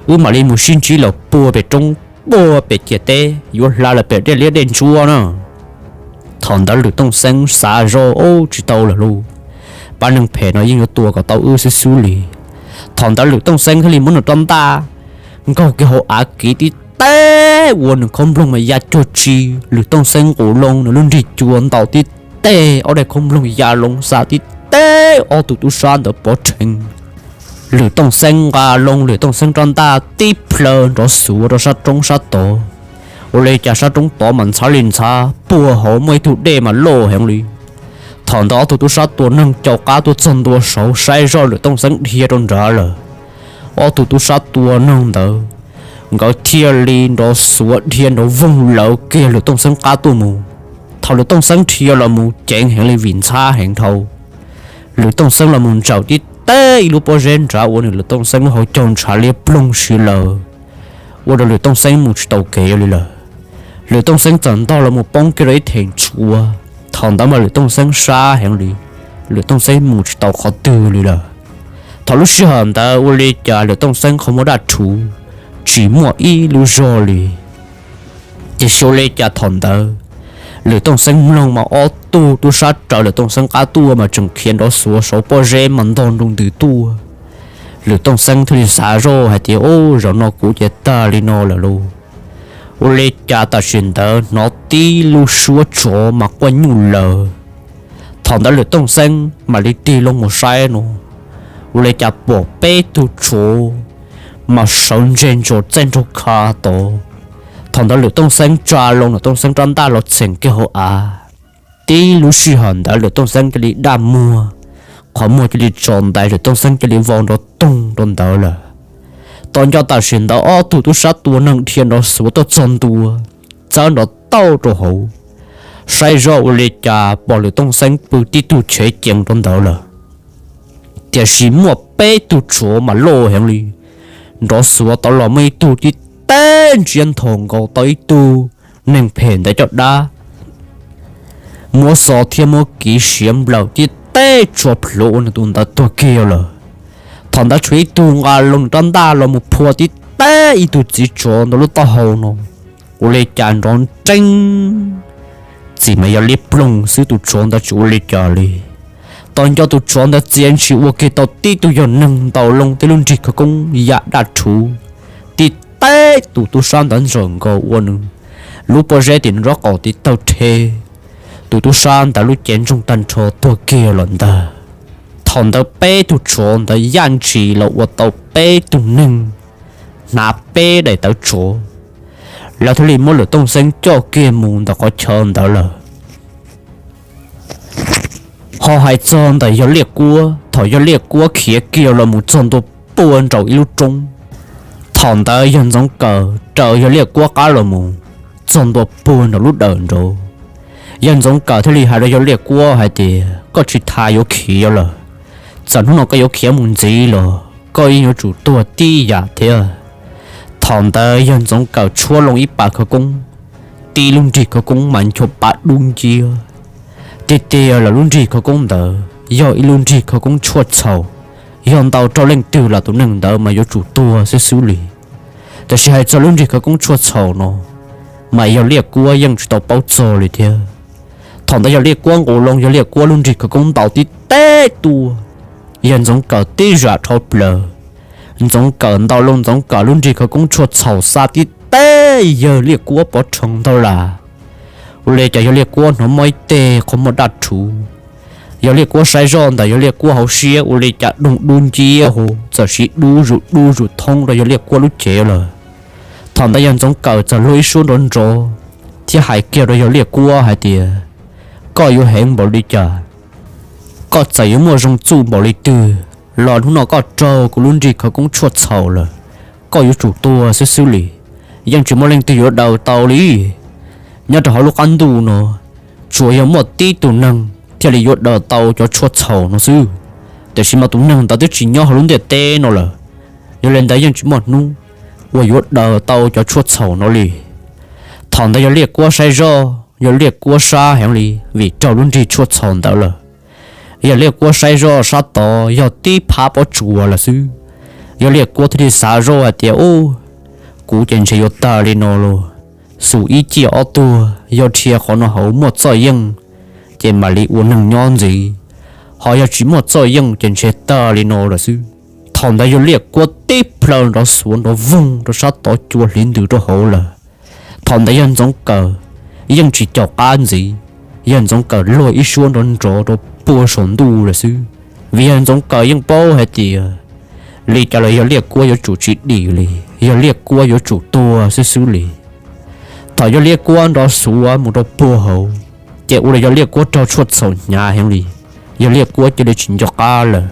wb mam li mus sib ntsib lawm puag pem roob, puag pem ciam teb yuav hla lawm pem dej liab dej ntsuab na. Thaum ntawd Lwm Tooj Xeeb xav zoj, Ub, tsis tau lawm lauj, pab neeg phem no yeej yuav tua kom tau wb xwb xwb li. Thaum ntawd Lwm Tooj Xeeb thiaj li muab nws rab ntaj nkaug kiag hauv av kiv tib teg ua nws khob nploog mas ya cuag tsi. Lwm Tooj Xeeb nqus loo nws lub nrig cua ntaus tib teg, ob daim khob nploog ya loo xa tib teg ob tug tub sab ntawd pov rheev. Lwm Tooj Xeeb nqa loo Lwm Tooj Xeeb rab ntaj tib plhaw nrov xuav rau sab roob sab tod. Ua li cas sab roob tod mas ntxhab li ntxhab, puag hauv muaj ib tug dej mas loj heev li. Thaum ntawd ob tug tub sab tua neeg caum qab tuaj txog ntua saud saib zoj Lwm Tooj Xeeb dhia rau nrad lawm. Ob tug tub sab tua neeg ntawd, nkawd thiaj li nrov xuav dhia nrov voog lawv kiag Lwm Tooj Xeeb qab tuaj mus. Thaum Lwm Tooj Xeeb dhia los mus ceev heev li vim ntxhab heev dhau. Lwm Tooj Xeeb los mus ntsaum tib teg ib lub pob zeb nrad ua nws Lwm Tooj Xeeb lub hauv caug ntshav liab ploog si lawm, ua rau Lwm Tooj Xeeb mus tsis tau kev li lawm. Lwm Tooj Xeeb txawm ntog los mus poob kiag rau ib theem tshuav. Thaum ntawd mas Lwm Tooj Xeeb sab heev li, Lwm Tooj Xeeb mus tsis tau qhov twg li lawm. Thaum lub sij hawm ntawd ua li cas Lwm Tooj Xeeb qhov muag daj rhuv, tsis muaj ib lub zog li. Tiam sis ua li cas thaum ntawd Lwm Tooj Xeeb mloog mas ob tug tub sab raws Lwm Tooj Xeeb qab tuaj mas tseem khiav nrov xuav saum pob zeb mas ntog nroo ntws tuaj. Lwm Tooj Xeeb thiaj li xav zoj hais tias, Ub, zaum no kuv ces tag li no lawm lauj. Ua li cas tam sim ntawd hnov tib lub suab tsov mas quaj nyuj lawm. Thaum ntawd Lwm Tooj Xeeb mam li tig loo mus saib no, ua li cas pom peb tug tsov mas sawv ntse ntsos txaij nraug kha tod. Thaum ntawd Lwm Tooj Xeeb tsa loo Lwm Tooj Xeeb rab ntaj los txheem kiag hauv av. Tib lub sij hawm ntawd Lwm Tooj Xeeb cia li daj muag, qhov muag cia li tso ntais, Lwm Tooj Xeeb cia li vau nrov toog rau ntawd lawm. Tos nco tam sim ntawd ob tug tub sab tua neeg dhia nrov xuav tuaj txog ntua, txawb nrov tauj rau hauv, saib zoj ua li cas pom Lwm Tooj Xeeb pw tib tug chev ceev rau ntawd lawm. Tiam sis muaj peb tug tsov mas loj heev li, nrov xuav tod los muaj ib tug tib teg ntsiab nthos nkaus tau ib tug neeg phem ntawd caj dab, muab xo thiab muab kiv siav nplawm tib teg tso plhuav ua nws tus ntawd tuag kiag lawm. Thaum ntawd tshuav ib tug nqa loo rab ntaj los mus phua tib teg ib tug txiv tsov ntawd lub taub hau no, ua li cas nrov nreeb, txim mas yog liab ploog xwb, tus tsov ntawd tsis ua li cas li. Tos nco tus tsov ntawd txia ntshis ua kiag tau tib tug yog neeg ntaus loo tej lub nrig khawv koob yam daj rhuv, tib teg tus tub sab ntawd ntsaum nkaus ua nws lub pob zeb tim nraub qaum tiv tawg rhe, tus tub sab ntawd lub cev ntsoog tag nrho tuag kiag los ntag. Thaum ntawd peb tug tsov ntawd yaj ntshis los ua tau peb tug neeg hnav peb daim tawv tsov, lawv thiaj li muab Lwm Tooj Xeeb coj kiag mus ntawm qhov chaw ntawd lawm. Ho hais txog ntawm yawg Liaj Kuab, thaum yawg Liaj Kuab khiav kiag los mus txog ntua puag nraum ib lub roob, thaum ntawd yawg Ntxoov Kawm raws yawg Liaj Kuab qab los mus txog ntua puag nraum lub dawm nraud. Yawg Ntxoov Kawm thiaj li hais rau yawg Liaj Kuab hais tias, Koj tsis tas yuav khiav lawm, txawm hnub no koj yuav khiav mus ntxiv los koj yeej yuav tsum tuag tib yam thiab. Thaum ntawd yawg Ntxoov Kawm tshuab loo ib pas khawv koob, tib lub nrig khawv koob mas ncho pa dub nciab. Tiag tiag los lub nrig khawv koob ntawd yog ib lub nrig khawv koob tshuaj txhaum, yog ntaus rau leej twg los tus neeg ntawd mas yuav tsum tuag xwb xwb li. Tiam sis hais txog lub nrig khawv koob tshuaj txhaum no, mas yawg Liaj Kuab yeej tsis tau paub txog li thiab. Thaum ntawd yawg Liaj Kuab nqus loo yawg Liaj Kuab lub nrig khawv koob ntaus tib teg tuaj, yawg Ntxoov Kawm tib zam dhau plaws. Ntxoov Kawm ntaus loo Ntxoov Kawm lub nrig khawv koob tshuaj txhaum xa tib teg yawg Liaj Kuab pov rheev ntau las. Ua li cas yawg Liaj Kuab hnov mob ib teg qhov muag daj rhuv. Yawg Liaj Kuab saib zoj ntawm yawg Liaj Kuab hauv siab ua li cas doog dub nciab hu txawm sis dub zus dub zus thoob rau yawg Liaj Kuab lub cev lawm. Thaum ntawd yawg Ntxoov Kawm txawm luag ib suab nrov nrov thiab hais kiag rau yawg Liaj Kuab hais tias, Koj yuav heev npaum li cas? Koj txawm yuav muaj zoo txuj npaum li twg los hnub no koj raug kuv lub nrig khawv koob tshuaj txhaum lawm, koj yuav tsum tuag xwb xwb li. Yeej tsis muaj leej twg yuav daws tau li. Nyob rau hauv lub qab ntuj no, tsuas yog muaj tib tug neeg thiaj li yuav daws tau cov tshuaj txhaum no xwb. Tiam sis mas tus neeg ntawd twb tsis nyob hauv lub ntiaj teb no lawm, yog li ntawd yeej tsis muaj hnub uas yuav daws tau cov tshuaj txhaum no li. Thaum ntawd yawg Liaj Kuab saib zoj, yawg Liaj Kuab sab heev li vim raug lub nrig tshuaj txhaum ntawd lawm. Yawg Liaj Kuab saib zoj sab tod yog tib phab pob tsuas lawm xwb. Yawg Liaj Kuab thiaj li xav zoj hais tias, Ub, kuv ces ntshe yuav tag li no los, xum ib ciaj ob tuag, yog dhia qhov no hauv muaj txoj yeej, ces mam li ua neeg nyob ntxiv, ho yog tsis muaj txoj yeej ces ntshe tag li no lawm xwb. Thaum ntawd yawg Liaj Kuab tib plhaw nrov xuav nrov voog rau sab tod cua hliv ntws rau hauv lawm. Thaum ntawd yawg Ntxoov Kawm yeej tsis caum qab ntxiv, yawg Ntxoov Kawm luag ib suab nrov nrov rau puag saum ntuj lawm xwb. Vim yawg Ntxoov Kawm yeej paub hais tias li cas los yawg Liaj Kuab yuav tsum tsis dim li, yawg Liaj Kuab yuav tsum tuag xwb xwb li. Thaum yawg Liaj Kuab nrov xuav mus rau puag hauv, ces ua rau yawg Liaj Kuab raug tshuaj txhaum hnyav heev li, yawg Liaj Kuab cia li tsis nco qab lawm.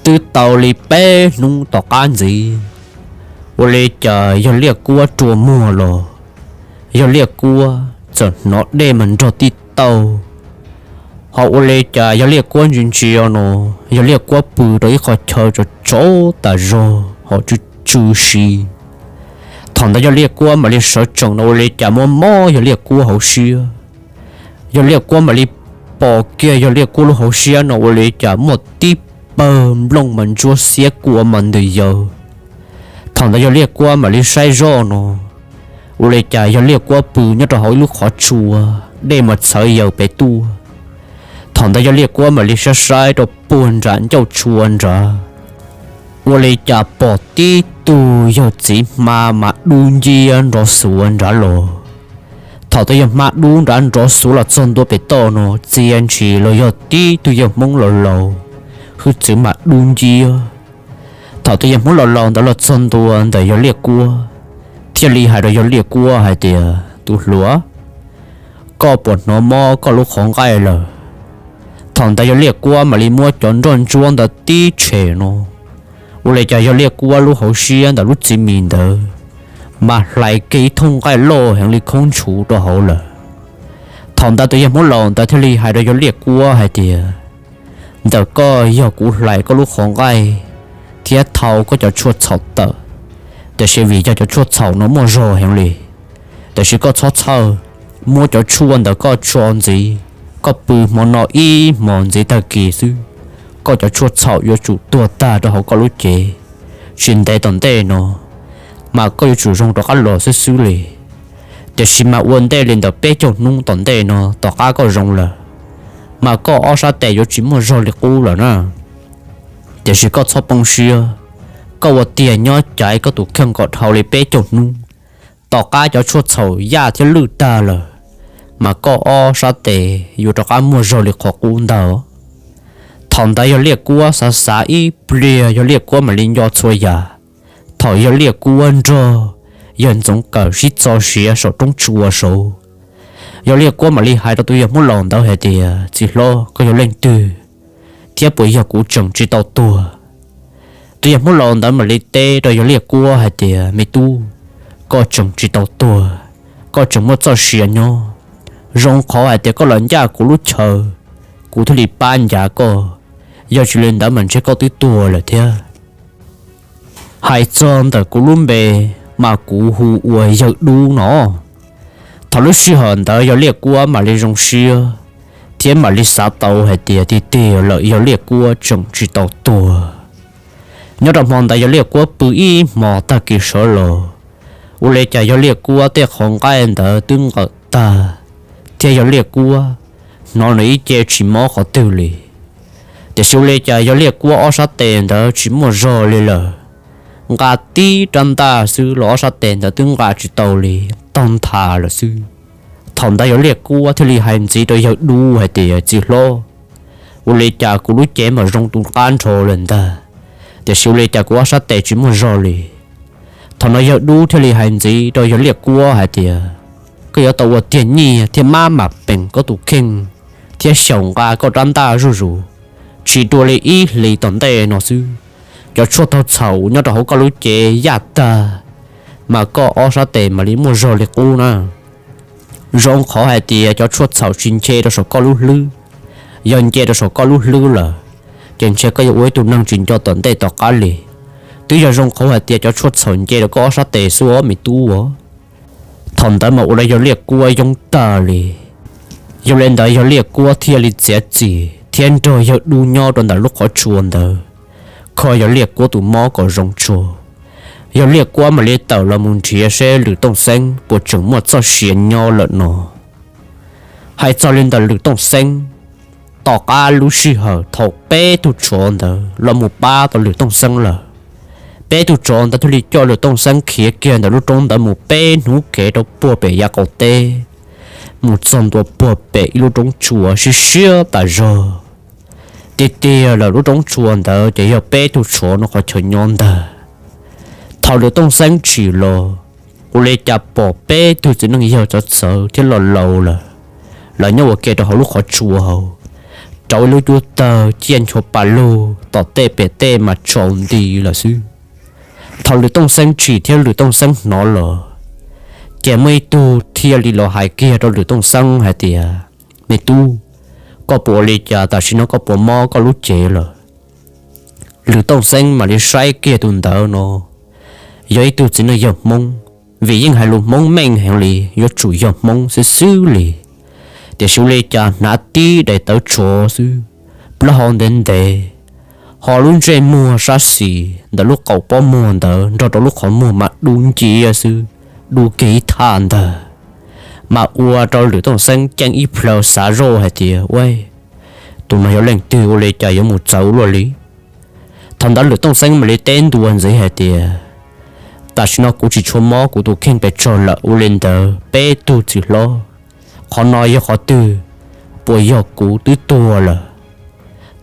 Twb tau li peb hnub tom qab ntxiv, ua li cas yawg Liaj Kuab rua muag los, yawg Liaj Kuab txawm hnov dej mas nrog tib taug. Ho ua li cas yawg Liaj Kuab ntsia ntsia no, yawg Liaj Kuab pw rau ib qho chaw tsaus tsaus tas zog ho tsw tsw si. Thaum ntawd yawg Liaj Kuab mam li sawv tsees no ua li cas muab mob yawg Liaj Kuab hauv siab. Yawg Liaj Kuab mam li pom kiag yawg Liaj Kuab lub hauv siab no ua li cas muaj tib pawg nplooj mas ntsuab xiab kua mas ntws yawv. Thaum ntawd yawg Liaj Kuab mam li saib zoj no, ua li cas yawg Liaj Kuab pw nyob rau hauv ib lub qhov tsua, dej mas txhawv yawv pem tuaj. Thaum ntawd yawg Liaj Kuab mam li saib saib rau puag nram ncauj tsua nrad, ua li cas pom tib tug yawg txiv hma mas dub nciab nrov xuav nrad los. Thaum tus yawg hma dub nrad nrov xuav los txog ntua pem toj no, txia ntshis los yog tib tug yawg Hmoob laus laus, hwj txwv mas dub nciab. Thaum tus yawg Hmoob laus laus ntawd los txog ntua ntawm yawg Liaj Kuab, thiaj li hais rau yawg Liaj Kuab hais tias, Tus hluas, koj puas hnov mob koj lub qhov nqaij lawm? Thaum ntawd yawg Liaj Kuab mam li muab cov nroj ntsuab ntawd tib tshem no, ua li cas yawg Liaj Kuab lub hauv siab ntawm lub txiv mis ntawd mas hlais kiag ib thooj nqaij loj heev li khoob ntshuv rau hauv lawm. Thaum ntawd tus yawg Hmoob laus ntawd thiaj li hais rau yawg Liaj Kuab hais tias, Ntawm koj yog kuv hlais koj lub qhov nqaij thiab thau koj cov tshuaj txhaum tawm, tiam sis vim yog cov tshuaj txhaum no muaj zog heev li, tiam sis koj txhob txhawj, muab cov tshuaj ntawm koj tso ntxiv, koj pw hmo no ib hmos ntxiv tag kis xwb, koj cov tshuaj txhaum yuav tsum tuag tag rau hauv koj lub cev. Tsis ntev tom ntej no mas koj yuav tsum zoo rov qab los xwb xwb li. Tiam sis mas ua ntej li ntawm peb caug hnub tom ntej no tom qab koj zoo lawm, mas koj ob sab tes yuav tsis muaj zog li qub lawm na. Tiam sis koj txhob poob siab, koj ua tiag nyob caiv koj tus kheej kom dhau li peb caug hnub. Tom qab cov tshuaj txhaum yaj thiab lwj tag lawm, mas koj ob sab tes yuav rov qab muaj zog li qhov qub ntag. Thaum ntawd yawg Liaj Kuab xav xav ib pliag, yawg Liaj Kuab mam li nco txhua yam. Thaum yawg Liaj Kuab nrog yawg Ntxoov Kawm sib txo siav saum roob tsua saud, yawg Liaj Kuab mam li hais rau tus yawg Hmoob laus ntawd hais tias, Txiv hlob, koj yog leej twg, thiab puas yog kuv tseem tsis tau tuag? Tus yawg Hmoob laus ntawd mam li teb rau yawg Liaj Kuab hais tias, Me tub, koj tseem tsis tau tuag, koj tseem muaj txoj sia nyob. Zoo qhov hais tias koj los ncaj kuv lub chaw, kuv thiaj li pab ncav koj, yog tsis li ntawd mas ntshe koj twb tuag lawm thiab. Hais txog ntawm kuv lub npe, mas kuv hu ua Yawg Dub no. Thaum lub sij hawm ntawd yawg Liaj Kuab mam li zoo siab, thiab mam li xav tau hais tias tiag tiag lawm yawg Liaj Kuab tseem tsis tau tuag. Nyob rau hmo ntawd yawg Liaj Kuab pw ib hmos tag kis sawv los, ua li cas yawg Liaj Kuab tej qhov nqaij ntawd twb nqawm tag, thiab yawg Liaj Kuab hnov nws ib ce tsis mob qhov twg li. Tiam sis ua li cas yawg Liaj Kuab ob sab tes ntawd tsis muaj zog li lawm, nqa tib rab ntaj xwb los ob sab tes ntawd twb nqa tsis tau li, taug nthav lawm xwb. Thaum ntawd yawg Liaj Kuab thiaj li hais ntxiv rau Yawg Dub hais tias, Txiv hlob, ua li cas kuv lub cev mam zoo tu qab nrho lawm ntag, tiam sis ua li cas kuv ob sab tes tsis muaj zog li? Thaum no Yawg Dub thiaj li hais ntxiv rau yawg Liaj Kuab hais tias, Koj yuav tau ua tiag nyiaj thiab maj mam peem koj tus kheej thiab xyaum nqa koj rab ntaj zuj zus, tsis dua li ib hlis tom ntej no xwb, cov tshuaj taug txhaum nyob rau hauv koj lub cev yaj tag, mas koj ob sab tes mam li muaj zog li qub na. Zoo qhov hais tias cov tshuaj txhaum tsis nce rau saum koj lub hlwb. Yog nce rau saum koj lub hlwb lawm, ces ntshe koj yuav ua ib tug neeg tsis nco tom ntej tom qab li. Twb yog zoo qhov hais tias cov tshuaj txhaum nce rau koj ob sab tes xwb os me tub. Thaum ntawd mas ua rau yawg Liaj Kuab yoob tag li. Yog li ntawd yawg Liaj Kuab thiaj li txiav txim thiab nrog yawg dub nyob rau ntawm lub qhov tsua ntawd, kho yawg Liaj Kuab tus mob kom zoo tshua. Yawg Liaj Kuab mam li tawm los mus nrhiav seb Lwm Tooj Xeeb puas tseem muaj txoj sia nyob lawm no. Hais txog li ntawm Lwm Tooj Xeeb, tom qab lub sij hawm thaum peb tug tsov ntawd los mus pab tau Lwm Tooj Xeeb lawm, peb tug tsov ntawd thiaj li coj Lwm Tooj Xeeb khiav kiag ntawm lub roob ntawd mus peb hnub kev rau puag pem yav qaum teb, mus txog ntua puag pem ib lub roob tsua siab siab tas zog. Tiag tiag lawm lub roob tsua ntawd ces yog peb tug tsov no qhov chaw nyob ntag. Thaum Lwm Tooj Xeeb tsim los, ua li cas pom peb tug txiv neej yawg txawv txawv thiab laus laus lawm, lawv nyob ua ke rau hauv lub qhov tsua hauv, rauv ib lub cub tawg ciaj nchuav pa lug tom tej pem tej mas tsaus nti lawm xwb. Thaum Lwm Tooj Xeeb tsim thiab Lwm Tooj Xeeb hnov los, ces muaj ib tug thiaj li los hais kiag rau Lwm Tooj Xeeb hais tias, Me tub, koj puas ua li cas, tam sim no koj puas mob koj lub cev lawm? Lwm Tooj Xeeb mam li saib kiag tus ntawd no, yog ib tug txiv neej yawg Hmoob, vim yeej hais lus Hmoob meej heev li, yuav tsum yog Hmoob xwb xwb li. Tiam sis ua li cas hnav tib daim tawv tsov xwb, plaub hau ntev ntev, ho lub ntsej muag sab xis ntawm lub qaum pob muag ntawd nrog rau lub qhov muag mas dub nciab xwb, dub kiag ib thaj ntag. Mas ua rau Lwm Tooj Xeeb ceeb ib plhaw xav zoj hais tias, Ua, tus no yog leej twg ua li cas yuav mus txawv luaj li? Thaum ntawd Lwm Tooj Xeeb mam li teb ntua ntxiv hais tias, Tam sim no kuv tsis tshua mob kuv tus kheej pes tsawg lawm, ua li ntawd peb tug txiv hlob, qhov no yog qhov twg? Puas yog kuv twb tuag lawm?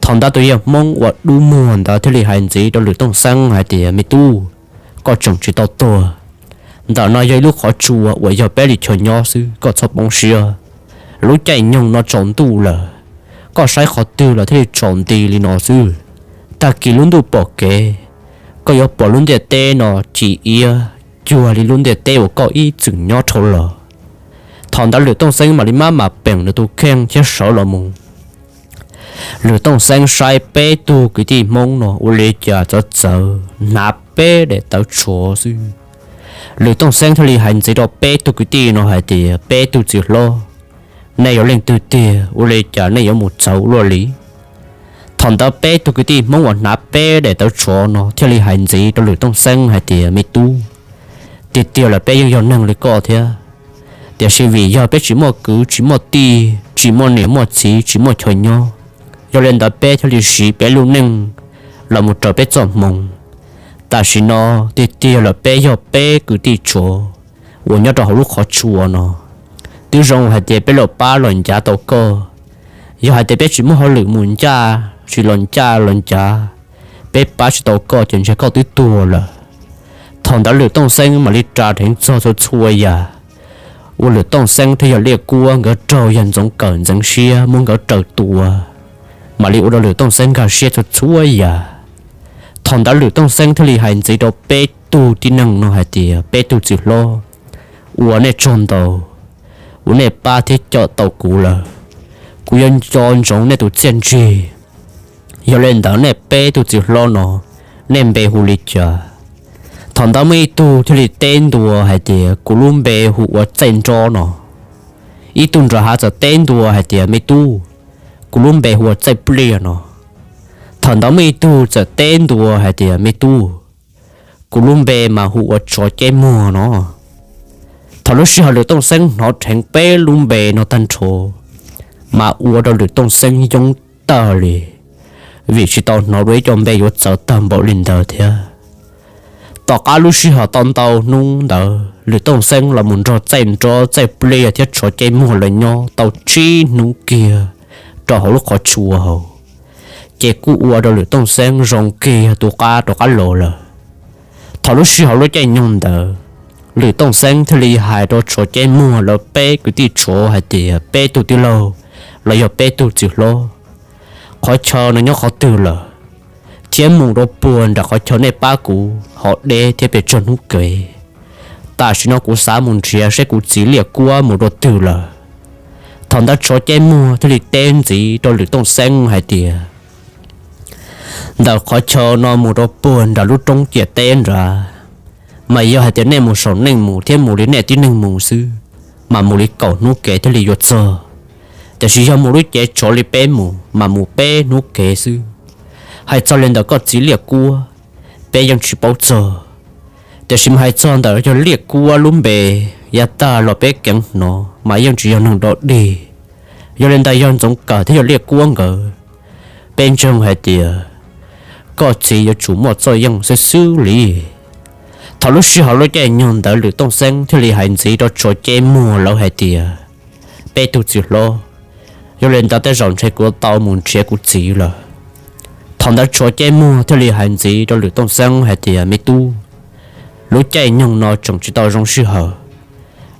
Thaum ntawd tus yawg Hmoob uas dub muag ntawd thiaj li hais ntxiv rau Lwm Tooj Xeeb hais tias, Me tub, koj tseem tsis tau tuag. Ntawm no yog ib lub qhov tsua uas yog peb li chaw nyob xwb, koj txhob poob siab. Lub caij nyoog no tsaus ntuj lawm, koj saib qhov twg los thiaj li tsaus nti li no xwb. Tag kis lub ntuj pom kev, koj yuav pom lub ntiaj teb no ci iab cuag li lub ntiaj teb uas koj ib txwm nyob dhau los. Thaum ntawd Lwm Tooj Xeeb mam li maj mam peem nws tus kheej thiab sawv los mus. Lwm Tooj Xeeb saib peb tug kwv tij Hmoob no ua li cas txawv txawv, hnav peb daim tawv tsov xwb. Lwm Tooj Xeeb thiaj li hais ntxiv rau peb tug kwv tij no hais tias, Peb tug txiv hlob, nej yog leej twg tiag, ua li cas nej yuav mus txawv luaj li? Thaum ntawd peb tug kwv tij Hmoob uas hnav peb daim tawv tsov no thiaj li hais ntxiv rau Lwm Tooj Xeeb hais tias, Me tub, tiag tiag los peb yeej yog neeg li koj thiab, tiam sis vim yog peb tsis muaj kwv tsis muaj tij, tsis muaj niam muaj txiv, tsis muaj chaw nyob, yog li ntawd peb thiaj li siv peb lub neej los mus raws peb txoj hmoo. Tam sim no tiag tiag los peb yog peb kwv tij tsov uas nyob rau hauv lub qhov tsua no. Twb zoo hais tias peb los pab los ncav tau koj. Yog hais tias peb tsis muaj hauj lwm mus ncaj, tsis los ncaj los ncav, peb pab tsis tau koj ces ntshe koj twb tuag lawm. Thaum ntawd Lwm Tooj Xeeb mam li ras dheev txog txhua txhua yam, ua Lwm Tooj Xeeb thiab yawg Liaj Kuab nkawd raug yawg Ntxoov Kawm ntxeev siab muab nkawd raws tua, mam li ua rau Lwm Tooj Xeeb nkag siab txhua txhua yam. Thaum ntawd Lwm Tooj Xeeb thiaj li hais ntxiv rau peb tug tib neeg no hais tias, Peb tug txiv hlob, ua nej tsaug ntau uas nej pab thiab cawm tau kuv lawm. Kuv yuav nco ntsoov nej tus txiaj ntsig. Yog li ntawd nej peb tug txiv hlob no, nej npe hu li cas? Thaum ntawd muaj ib tug thiaj li teb ntua hais tias, Kuv lub npe hu ua Txaij Nrob no. Ib tug nram hav txawm teb ntua hais tias, Me tub, kuv lub npe hu ua Txaij Pliaj no. Thaum ntawd muaj ib tug txawm teb ntua hais tias, Me tub, kuv lub npe mas hu ua Tsov Ceb Muag no. Thaum lub sij hawm Lwm Tooj Xeeb hnov dheev peb lub npe no tag nrho, mas ua rau Lwm Tooj Xeeb yoob tag li, vim tsis tau hnov dua ib co npe yuav txawv tag npaum li ntawd thiab. Tom qab lub sij hawm tau ntau hnub ntawd Lwm Tooj Xeeb los mus nrog Txaij Nrob, Txaij Pliaj thiab Tsov Ceb Muag lawv nyob tau tsib hnub kiag rau hauv lub qhov tsua hauv, ces kuj ua rau Lwm Tooj Xeeb zoo kiag tus qab rov qab los lawm. Thaum lub sij hawm lub caij nyoog ntawd, Lwm Tooj Xeeb thiaj li hais rau Tsov Ceb Muag lawv peb kwv tij tsov hais tias, Peb tug tij laug los yog peb tug txiv hlob, qhov chaw no nyob qhov twg lawm, thiab mus rau puag nram qhov chaw nej pab kuv ho deb thiab pes tsawg hnub kev, tam sim no kuv xav mus nrhiav seb kuv txiv liaj kuab mus rau twg lawm. Thaum ntawd tsov caij muag thiaj li teb ntxiv rau Lwm Tooj Xeeb hais tias, ntawm qhov chaw no mus rau puag nram lub roob ciam teb nrad, mas yog hais tias nej mus saum neej mus thiab mus li nej tib neeg mus xwb, mas mus li kaum hnub kev thiaj li yuav txog. Tiam sis yog mus lub cev tsov li peb mus mas mus peb hnub kev xwb. Hais txog li ntawm koj txiv liaj kuab, peb yeej tsis paub txog. Tiam sis mas hais txog ntawm yog liaj kuab lub npe, yav tag los peb keev hnov mas yeej tsis yog neeg dog dig. Yog li ntawd yog Ntxoov Kawm thiab yog liaj kuab nkawd, peb ntseeg hais tias koj txiv yuav tsum muaj txoj yeej xwb xwb li. Thaum lub sij hawm lub caij nyoog ntawd Lwm Tooj Xeeb thiaj li hais ntxiv rau tsov caij muag lawv hais tias, peb tug txiv hlob, yog li ntawd tej zaum ntshe kuv tau mus nrhiav kuv txiv lawm. Thaum ntawd tsov caij muag thiaj li hais ntxiv rau Lwm Tooj Xeeb hais tias, me tub, lub caij nyoog no tseem tsis tau zoo sij hawm.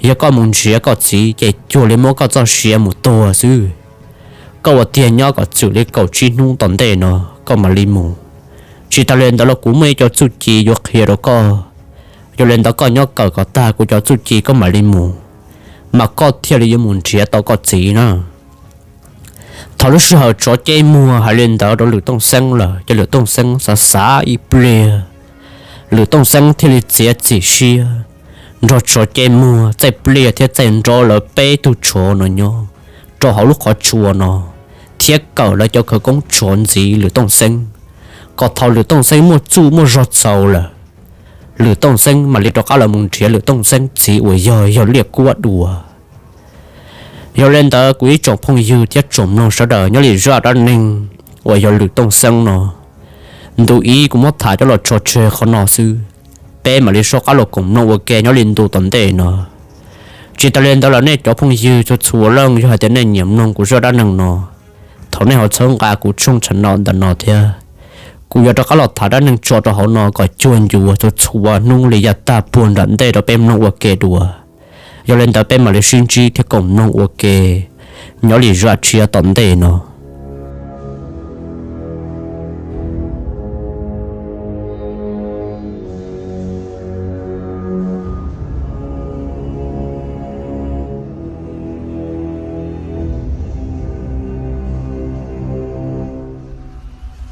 Yog koj mus nrhiav koj txiv ces cuag li muab koj txoj sia mus tuag xwb. Koj ua tiag nyob kom txwm li kaum tsib hnub tom ntej no koj mam li mus. Tsis tas li ntawd los kuv muaj ib co txuj ci yuav qhia rau koj. Yog li ntawd koj nyob kawm kom tag kuv cov txuj ci koj mam li mus, mas koj thiaj li yuav mus nrhiav tau koj txiv na. Thaum lub sij hawm tsov caij muag hais li ntawd rau Lwm Tooj Xeeb lawm ces Lwm Tooj Xeeb xav xav ib pliag, Lwm Tooj Xeeb thiaj li txiav txim siab nrog tsov caij muag txaij pliaj thiab txaij nrob lawv peb tug tsov no nyob rau hauv lub qhov tsua no, thiab kawm lawv cov khawv koob tsov ntxiv Lwm Tooj Xeeb, kom thaum Lwm Tooj Xeeb muaj txuj muaj zog txaus lawm, Lwm Tooj Xeeb mam li rov qab los mus nrhiav Lwm Tooj Xeeb txiv uas yog, yog liaj kuab dua. Yog li ntawd kuv ib tsoom phooj ywg thiab tsoom mloog sawv daws nyob li zaj dab neeg uas yog Lwm Tooj Xeeb no, ntu ib kuv muab tham coj los tso tseg qhov no xwb. Peb mam li soj qab los koom mloog ua ke nyob li ntu tom ntej no. Tsis tas li ntawd los nej cov phooj ywg txhua txhua leej yog hais tias nej nyiam mloog kuv zaj dab neeg no, thov nej ho txhawb nqa kuv tshooj channel ntawm no thiab. Kuv yuav rov qab los tham dab neeg tso rau hauv no kom cuag ncua txhua txhua hnub li yav tag puag nram ntej rau peb mloog ua ke dua. Yog li ntawd peb mam li sib ntsib thiab koom mloog ua ke nyob li zaj tshiab tom ntej no.